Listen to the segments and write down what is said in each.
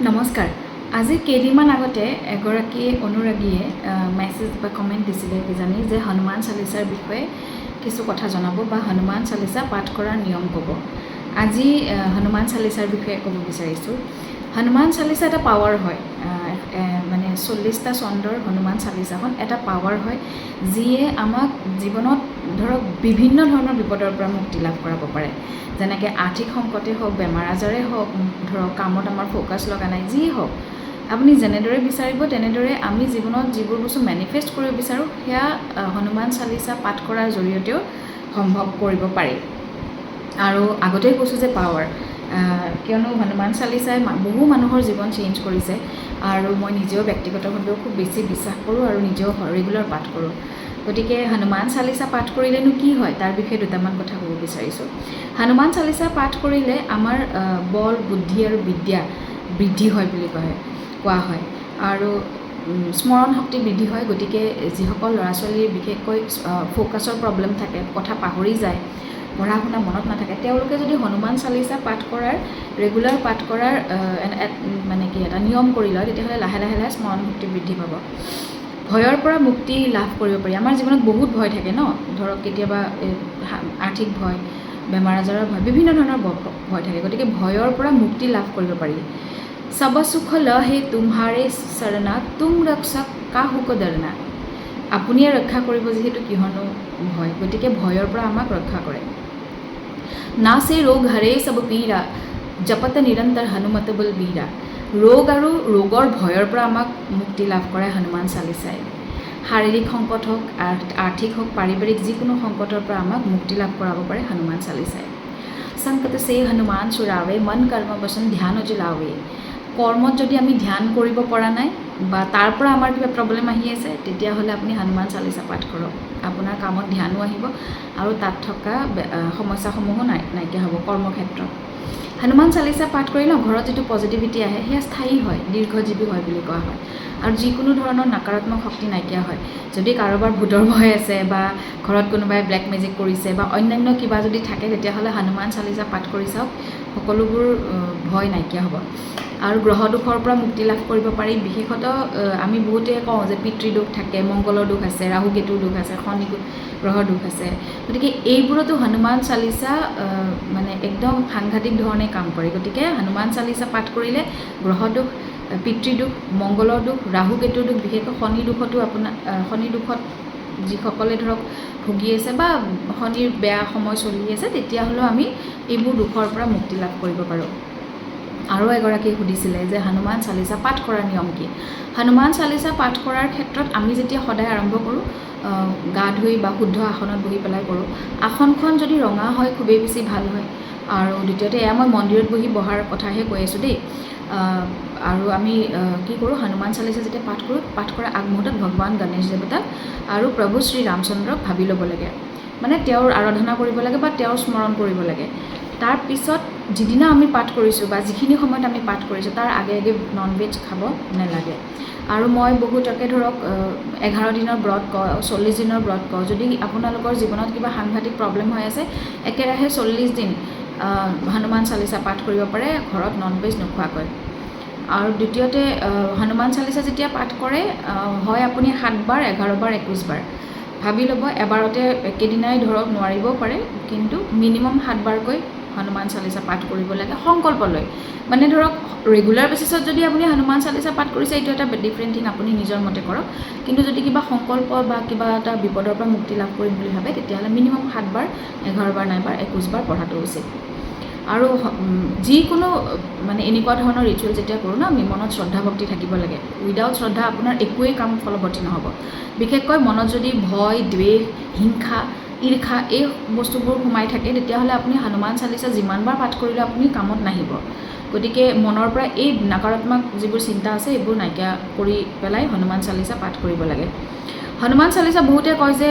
নমস্কাৰ। আজি কেইদিনমান আগতে এগৰাকী অনুৰাগীয়ে মেছেজ বা কমেণ্ট দিছিলে কিজানি যে হনুমান চালিচাৰ বিষয়ে কিছু কথা জনাব বা হনুমান চালিচা পাঠ কৰাৰ নিয়ম ক'ব। আজি হনুমান চালিচাৰ বিষয়ে ক'ব বিচাৰিছোঁ। হনুমান চালিচা এটা পাৱাৰ হয়, মানে 40টা ছন্দৰ হনুমান চালিচাখন এটা পাৱাৰ হয়, যিয়ে আমাক জীৱনত ধৰক বিভিন্ন ধৰণৰ বিপদৰ পৰা মুক্তি লাভ কৰাব পাৰে। যেনেকৈ আৰ্থিক সংকটেই হওক, বেমাৰ আজাৰেই হওক, ধৰক কামত আমাৰ ফ'কাছ লগা নাই, যিয়ে হওক, আপুনি যেনেদৰে বিচাৰিব তেনেদৰে আমি জীৱনত যিবোৰ বস্তু মেনিফেষ্ট কৰিব বিচাৰোঁ, সেয়া হনুমান চালিচা পাঠ কৰাৰ জৰিয়তেও সম্ভৱ কৰিব পাৰি। আৰু আগতেই কৈছোঁ যে পাৱাৰ, কিয়নো হনুমান চালিচাই বহু মানুহৰ জীৱন চেঞ্জ কৰিছে আৰু মই নিজেও ব্যক্তিগতভাৱেও খুব বেছি বিশ্বাস কৰোঁ আৰু নিজেও ৰেগুলাৰ পাঠ কৰোঁ। গতিকে হনুমান চালিচা পাঠ কৰিলেনো কি হয়, তাৰ বিষয়ে দুটামান কথা ক'ব বিচাৰিছোঁ। হনুমান চালিচা পাঠ কৰিলে আমাৰ বল, বুদ্ধি আৰু বিদ্যা বৃদ্ধি হয় বুলি কোৱা হয় আৰু স্মৰণ শক্তি বৃদ্ধি হয়। গতিকে যিসকল ল'ৰা ছোৱালীৰ বিশেষকৈ ফ'কাছৰ প্ৰব্লেম থাকে, কথা পাহৰি যায়, পঢ়া শুনা মনত নাথাকে, তেওঁলোকে যদি হনুমান চালিচা পাঠ কৰাৰ ৰেগুলাৰ পাঠ কৰাৰ মানে কি এটা নিয়ম কৰি লয়, তেতিয়াহ'লে লাহে লাহে লাহে স্মৰণ শক্তি বৃদ্ধি পাব। ভয়ৰ পৰা মুক্তি লাভ কৰিব পাৰি। আমাৰ জীৱনত বহুত ভয় থাকে ন, ধৰক কেতিয়াবা আৰ্থিক ভয়, বেমাৰ আজাৰৰ ভয়, বিভিন্ন ধৰণৰ ভয় থাকে। গতিকে ভয়ৰ পৰা মুক্তি লাভ কৰিব পাৰি। সব সুখ লহে তুমহাৰে শৰণা, তুম ৰক্ষক কাহুক ডৰনা। আপুনিয়ে ৰক্ষা কৰিব যিহেতু, কিহৰনো ভয়? গতিকে ভয়ৰ পৰা আমাক ৰক্ষা কৰে। নাসে ৰোগ হৰে সব পীড়া, জপত নিৰন্তৰ হনুমত বলবীৰা। ৰোগ আৰু ৰোগৰ ভয়ৰ পৰা আমাক মুক্তি লাভ কৰায় হনুমান চালিচাই। শাৰীৰিক সংকট হওক, আৰ্থিক হওক, পাৰিবাৰিক যিকোনো সংকটৰ পৰা আমাক মুক্তি লাভ কৰাব পাৰে হনুমান চালিচাই। সংকট সে হনুমান ছুড়াৱে, মন কৰ্ম বচন ধ্যান যো লাৱে। কৰ্মত যদি আমি ধ্যান কৰিব পৰা নাই বা তাৰ পৰা আমাৰ কিবা প্ৰব্লেম আহি আছে, তেতিয়াহ'লে আপুনি হনুমান চালিচা পাঠ কৰক। আপোনাৰ কামত ধ্যানো আহিব আৰু তাত থকা সমস্যাসমূহো নাইকিয়া হ'ব কৰ্মক্ষেত্ৰত। হনুমান চালিচা পাঠ কৰিলে ঘৰত যিটো পজিটিভিটি আহে, সেয়া স্থায়ী হয়, দীৰ্ঘজীৱী হয় বুলি কোৱা হয় আৰু যিকোনো ধৰণৰ নাকাৰাত্মক শক্তি নাইকিয়া হয়। যদি কাৰোবাৰ ভূতৰ ভয় আছে বা ঘৰত কোনোবাই ব্লেক মেজিক কৰিছে বা অন্যান্য কিবা যদি থাকে, তেতিয়াহ'লে হনুমান চালিচা পাঠ কৰি চাওক, সকলোবোৰ ভয় নাইকিয়া হ'ব আৰু গ্ৰহ দোষৰ পৰা মুক্তি লাভ কৰিব পাৰি। বিশেষতঃ আমি বহুতে কওঁ যে পিতৃদোষ থাকে, মংগলৰ দোষ আছে, ৰাহু কেতুৰ দোষ আছে, শনি গ্ৰহৰ দোষ আছে। গতিকে এইবোৰতো হনুমান চালিচা মানে একদম সাংঘাতিক ধৰণে কাম কৰে। গতিকে হনুমান চালিচা পাঠ কৰিলে গ্ৰহ দোষ, পিতৃদোষ, মংগলৰ দোষ, ৰাহু কেতুৰ দোষ, বিশেষকৈ শনি দোষতো আপোনাৰ শনি দোষত যিসকলে ধৰক ভুগি আছে বা শনিৰ বেয়া সময় চলি আছে, তেতিয়াহ'লেও আমি এইবোৰ দোষৰ পৰা মুক্তি লাভ কৰিব পাৰোঁ। আৰু এগৰাকীয়ে সুধিছিলে যে হনুমান চালিচা পাঠ কৰাৰ নিয়ম কি? হনুমান চালিচা পাঠ কৰাৰ ক্ষেত্ৰত আমি যেতিয়া সদায় আৰম্ভ কৰোঁ, গা ধুই বা শুদ্ধ আসনত বহি পেলাই কৰোঁ। আসনখন যদি ৰঙা হয়, খুবেই বেছি ভাল হয়। আৰু দ্বিতীয়তে, এয়া মই মন্দিৰত বহি বহাৰ কথাহে কৈ আছোঁ দেই। আৰু আমি কি কৰোঁ, হনুমান চালিচা যেতিয়া পাঠ কৰোঁ, পাঠ কৰাৰ আগমুহূৰ্তত ভগৱান গণেশ দেৱতাক আৰু প্ৰভু শ্ৰী ৰামচন্দ্ৰক ভাবি ল'ব লাগে, মানে তেওঁৰ আৰাধনা কৰিব লাগে বা তেওঁৰ স্মৰণ কৰিব লাগে। তাৰপিছত যিদিনা আমি পাঠ কৰিছোঁ বা যিখিনি সময়ত আমি পাঠ কৰিছোঁ, তাৰ আগে আগে নন ভেজ খাব নালাগে। আৰু মই বহুতকে ধৰক 11 দিনৰ ব্ৰত কওঁ, 40 দিনৰ ব্ৰত কওঁ। যদি আপোনালোকৰ জীৱনত কিবা সাংঘাতিক প্ৰব্লেম হৈ আছে, একেৰাহে 40 দিন হনুমান চালিচা পাঠ কৰিব পাৰে ঘৰত নন ভেজ নোখোৱাকৈ। আৰু দ্বিতীয়তে, হনুমান চালিচা যেতিয়া পাঠ কৰে, হয় আপুনি সাতবাৰ, 11বাৰ, 21বাৰ ভাবি ল'ব। এবাৰতে একেদিনাই ধৰক নোৱাৰিবও পাৰে, কিন্তু মিনিমাম সাতবাৰকৈ হনুমান চালিচা পাঠ কৰিব লাগে সংকল্প লৈ। মানে ধৰক ৰেগুলাৰ বেচিছত যদি আপুনি হনুমান চালিচা পাঠ কৰিছে, এইটো এটা ডিফাৰেণ্ট থিং, আপুনি নিজৰ মতে কৰক। কিন্তু যদি কিবা সংকল্প বা কিবা এটা বিপদৰ পৰা মুক্তি লাভ কৰিম বুলি ভাবে, তেতিয়াহ'লে মিনিমাম সাতবাৰ, 11বাৰ নাইবা 21বাৰ পঢ়াটো উচিত। আৰু যিকোনো মানে এনেকুৱা ধৰণৰ ৰিচুৱেল যেতিয়া কৰোঁ ন, আমি মনত শ্ৰদ্ধা ভক্তি থাকিব লাগে। উইদাউট শ্ৰদ্ধা আপোনাৰ একোৱেই কাম ফলৱৰ্তী নহ'ব। বিশেষকৈ মনত যদি ভয়, দ্বেষ, হিংসা, ঈৰ্ষা এই বস্তুবোৰ সোমাই থাকে, তেতিয়াহ'লে আপুনি হনুমান চালিচা যিমানবাৰ পাঠ কৰিলেও আপুনি কামত নাহিব। গতিকে মনৰ পৰা এই নকাৰাত্মক যিবোৰ চিন্তা আছে, এইবোৰ নাইকিয়া কৰি পেলাই হনুমান চালিচা পাঠ কৰিব লাগে। হনুমান চালিচা বহুতে কয় যে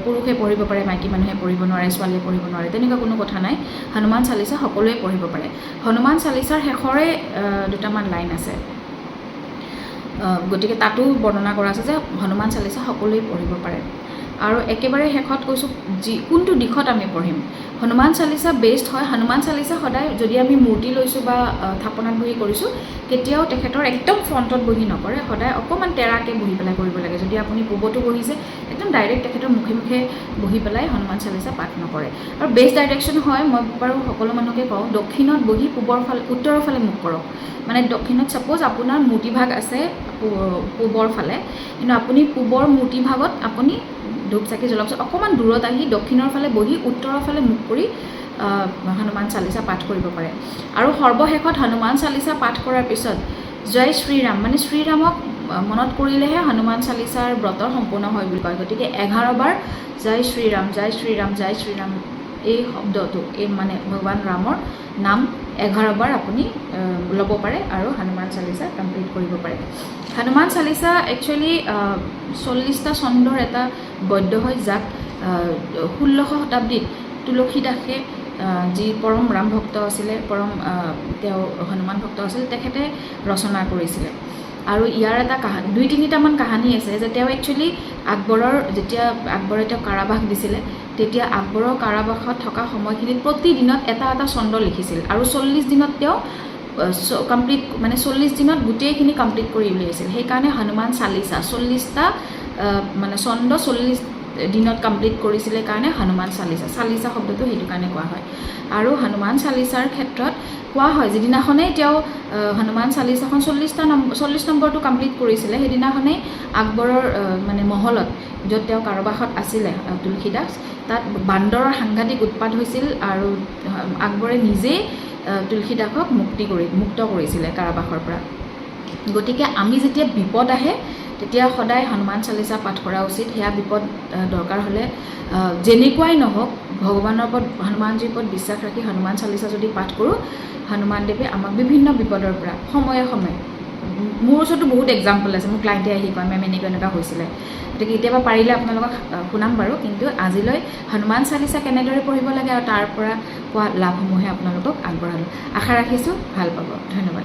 পুৰুষে পঢ়িব পাৰে, মাইকী মানুহে পঢ়িব নোৱাৰে, ছোৱালীয়ে পঢ়িব নোৱাৰে। তেনেকুৱা কোনো কথা নাই। হনুমান চালিচা সকলোৱে পঢ়িব পাৰে। হনুমান চালিচাৰ শেষৰে দুটামান লাইন আছে, গতিকে তাতো বৰ্ণনা কৰা আছে যে হনুমান চালিচা সকলোৱে পঢ়িব পাৰে। আৰু একেবাৰে শেষত কৈছোঁ, যি কোনটো দিশত আমি পঢ়িম। হনুমান চালিচা বেষ্ট হয়। হনুমান চালিচা সদায় যদি আমি মূৰ্তি লৈছোঁ বা থাপনাত বহি কৰিছোঁ, কেতিয়াও তেখেতৰ একদম ফ্ৰণ্টত বহি নকৰে। সদায় অকণমান তেৰাকৈ বহি পেলাই কৰিব লাগে। যদি আপুনি পূবতো বহিছে, একদম ডাইৰেক্ট তেখেতৰ মুখে মুখে বহি পেলাই হনুমান চালিচা পাঠ নকৰে। আৰু বেষ্ট ডাইৰেকশ্যন হয়, মই বাৰু সকলো মানুহকে কওঁ, দক্ষিণত বহি পূবৰ ফালে, উত্তৰৰ ফালে মুখ কৰক। মানে দক্ষিণত ছাপ'জ আপোনাৰ মূৰ্তিভাগ আছে পূবৰ ফালে, কিন্তু আপুনি পূবৰ মূৰ্তিভাগত আপুনি ধূপ চাকি জ্বলোৱাৰ পিছত অকণমান দূৰত আহি দক্ষিণৰ ফালে বহি উত্তৰৰ ফালে মুখ কৰি হনুমান চালিচা পাঠ কৰিব পাৰে। আৰু সৰ্বশেষত হনুমান চালিচা পাঠ কৰাৰ পিছত জয় শ্ৰীৰাম, মানে শ্ৰীৰামক মনত কৰিলেহে হনুমান চালিচাৰ ব্ৰত সম্পূৰ্ণ হয় বুলি কয়। গতিকে 11 বাৰ জয় শ্ৰীৰাম, জয় শ্ৰীৰাম, জয় শ্ৰীৰাম এই শব্দটো, এই মানে ভগৱান ৰামৰ নাম 11 বাৰ আপুনি ল'ব পাৰে আৰু হনুমান চালিচা কমপ্লিট কৰিব পাৰে। হনুমান চালিচা একচুৱেলি 40টা ছন্দৰ এটা গদ্য হয়, যাক 16 শতাব্দীত তুলসীদাসে, যি পৰম ৰাম ভক্ত আছিলে, পৰম তেওঁ হনুমান ভক্ত আছিল, তেখেতে ৰচনা কৰিছিলে। আৰু ইয়াৰ এটা দুই তিনিটামান কাহানী আছে যে তেওঁ একচুৱেলি আকবৰৰ, যেতিয়া আকবৰে তেওঁক কাৰাবাস দিছিলে, তেতিয়া আকবৰৰ কাৰাবাসত থকা সময়খিনিত প্ৰতিদিনত এটা এটা ছন্দ লিখিছিল আৰু 40 দিনত তেওঁ কমপ্লিট, মানে 40 দিনত গোটেইখিনি কমপ্লিট কৰি উলিয়াইছিল। সেইকাৰণে হনুমান চালিচা, 40টা মানে ছন্দ 40 দিনত কমপ্লিট কৰিছিলে কাৰণে হনুমান চালিচা, চালিচা শব্দটো সেইটো কাৰণে কোৱা হয়। আৰু হনুমান চালিচাৰ ক্ষেত্ৰত কোৱা হয়, যিদিনাখনেই তেওঁ হনুমান চালিচাখন 40টা নম্বৰ, 40 নম্বৰটো কমপ্লিট কৰিছিলে, সেইদিনাখনেই আকবৰৰ মানে মহলত, য'ত তেওঁ কাৰাবাসত আছিলে তুলসীদাস, তাত বান্দৰৰ সাংঘাতিক উৎপাত হৈছিল আৰু আকবৰে নিজেই তুলসীদাসক মুক্ত কৰিছিলে কাৰাবাসৰ পৰা। গতিকে আমি যেতিয়া বিপদ আহে, তেতিয়া সদায় হনুমান চালিচা পাঠ কৰা উচিত। সেয়া বিপদ দৰকাৰ হ'লে যেনেকুৱাই নহওক, ভগৱানৰ ওপৰত, হনুমানজীৰ ওপৰত বিশ্বাস ৰাখি হনুমান চালিচা যদি পাঠ কৰোঁ, হনুমানদেৱে আমাক বিভিন্ন বিপদৰ পৰা সময়ে সময়ে, মোৰ ওচৰতো বহুত এক্সাম্পল আছে, মোৰ ক্লাইণ্টে আহি কয়, "মেম, এনেকুৱা এনেকুৱা হৈছিলে।" গতিকে কেতিয়াবা পাৰিলে আপোনালোকক শুনাম বাৰু। কিন্তু আজিলৈ হনুমান চালিচা কেনেদৰে পঢ়িব লাগে আৰু তাৰ পৰা পোৱা লাভসমূহে আপোনালোকক আগবঢ়ালোঁ। আশা ৰাখিছোঁ ভাল পাব। ধন্যবাদ।